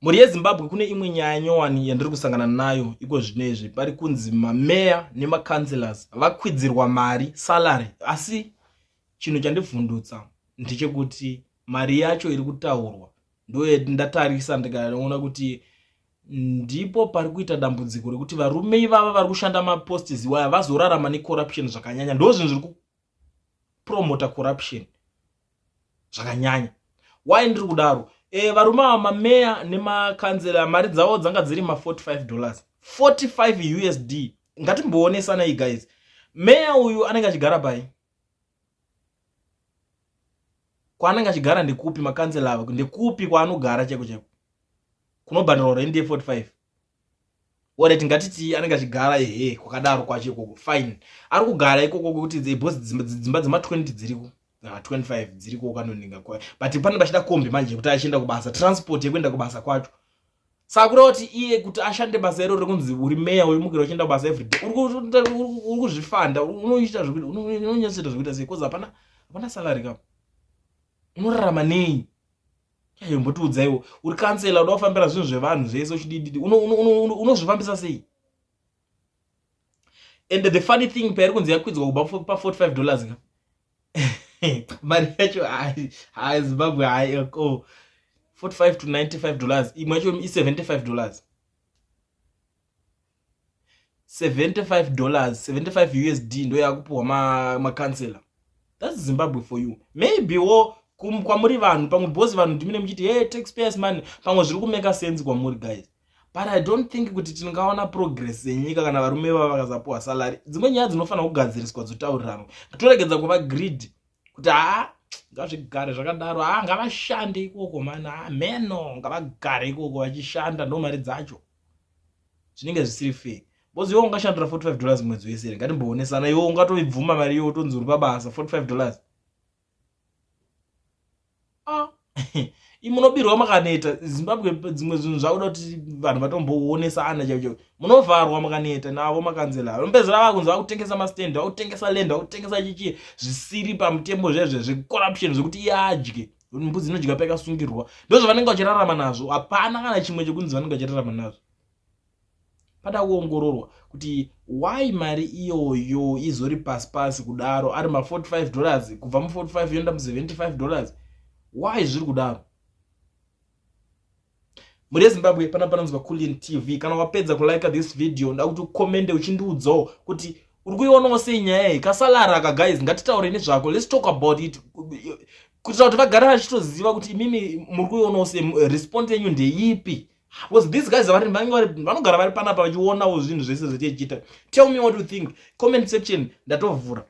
Mhuri yeZimbabwe, kune imwe nyaya nyowani yandiri kusangana nayo iko zvino izvi. Pari kunzi mameya nemacouncillors vakwidzirwa mari, salary, asi chinhu chandivhundutsa ndechekuti mari yacho iri kutaurwa ndoyendatarisa ndikaona kuti ndipo pari kuita dambudziko rekuti varume ivava vari kushanda maposts iwaya vazorarama necorruption zvakanyanya. Ndo zvinhu zviri kupromota corruption zvakanyanya. Why ndiri kudaro? Varume ava, mameya nemakanzera, mari dzavo dzanga dziri ma45 dollars, 45 USD. Ngatimboonesanai, guys. Meya uyu anenge achigara pai? Kwaanenge achigara ndekupi? Makanzela ava, ndekupi kwaanogara chaiko chaiko kunobhadharwa rendi ye45? Alright, ngatiti anenge achigara, ehe, kwakadaro kwacho ikoko, fine. Ari kugara ikoko kuti boss dzimba dzema20 dziriko, 25 dziriko kanoninga kwa, but pane pachida kombi manje kuti achienda kubasa, transport yekuenda kubasa kwacho. Saka kureva kuti iye kuti ashande basa iro rekunzi uri meya, urimukira uchienda kubasa everyday, uri kuzvifanda, unoita unonyatsoita zvekuita sei? 'Cause hapana salary ka. Unorarama nei? Yombotiudzaiwo, uri kansela, uda kufambira zvinhu zvevanhu zvese uchidididi, unozvifambisa sei? And the funny thing, pairi kunzi yakwidzwa kubva pa45 dollars ka, mari yacho, hai, Zimbabwe, hai, oh, 45 to 95 dollars, imwe yacho i75 dollars, 75 dollars, 75 USD ndo yakupiwa makansela. That's Zimbabwe for you. Maybe wo kwamuri vanhu pamwe, boss, vanhu ndimine muchiti, "Hey, taxpayers money," pamwe zviri kumeka sense kwamuri, guys, but I don't think kuti tingaona progress yenyika kana varume vava vakasapiwa salary. Dzimwe nyaya dzinofanira kugadziriswa, dzotauriranwa. Toregedza kuva greed kuti haa, ngazvigare zvakadaro, haa, ngavashande ikoko mani, haa, meno ngavagare ikoko vachishanda, ndo mari dzacho zvinenge zvisiri fair. Because iwe ungashandira 45 dollars mwedzi wese here? Ngatimboonesana. Iwe ungatoibvuma mari iwe utonzi uri pabasa 45 dollars? Ah, munobirwa makaneta. Zimbabwe, dzimwe zvinhu zvakuda kuti vanhu vatomboonesana chaivo chaivo. Munovharwa makaneta navo makanzela. Vanopedzera vakunzi vakutengesa mastand, vakutengesa land, vakutengesa chichi zvisiri pamutemo, zvezve zvecorruption, zvekuti iye adye. Mbudzi inodya paikasungirwa. Ndo zvavanenge vachirarama nazvo. Hapana kana chimwe chekunzi vanenge vachirarama nazvo. Pada kuongororwa kuti why mari iyoyo izori pasi pasi kudaro, ari ma45 dollars, kubva mu45 yoenda mu75 dollars. Why zviri kudaro? Mhuri yeZimbabwe, pana panonzwa Culin TV. Kana wapedza kulike this video, nda kuti ukomende uchindiudzawo kuti uri kuionawo sei nyaya iyi, kasalary aka. Guys, ngatitaure nezvako. Let's talk about it, kuitira kuti vagare vachitoziva kuti imimi muri kuionawo sei, response yenyu ndeipi, because these guys vanogara vari panapa vachionawo zvinhu zvese zvetichiita. Tell me what you think. Comment section ndatovhura.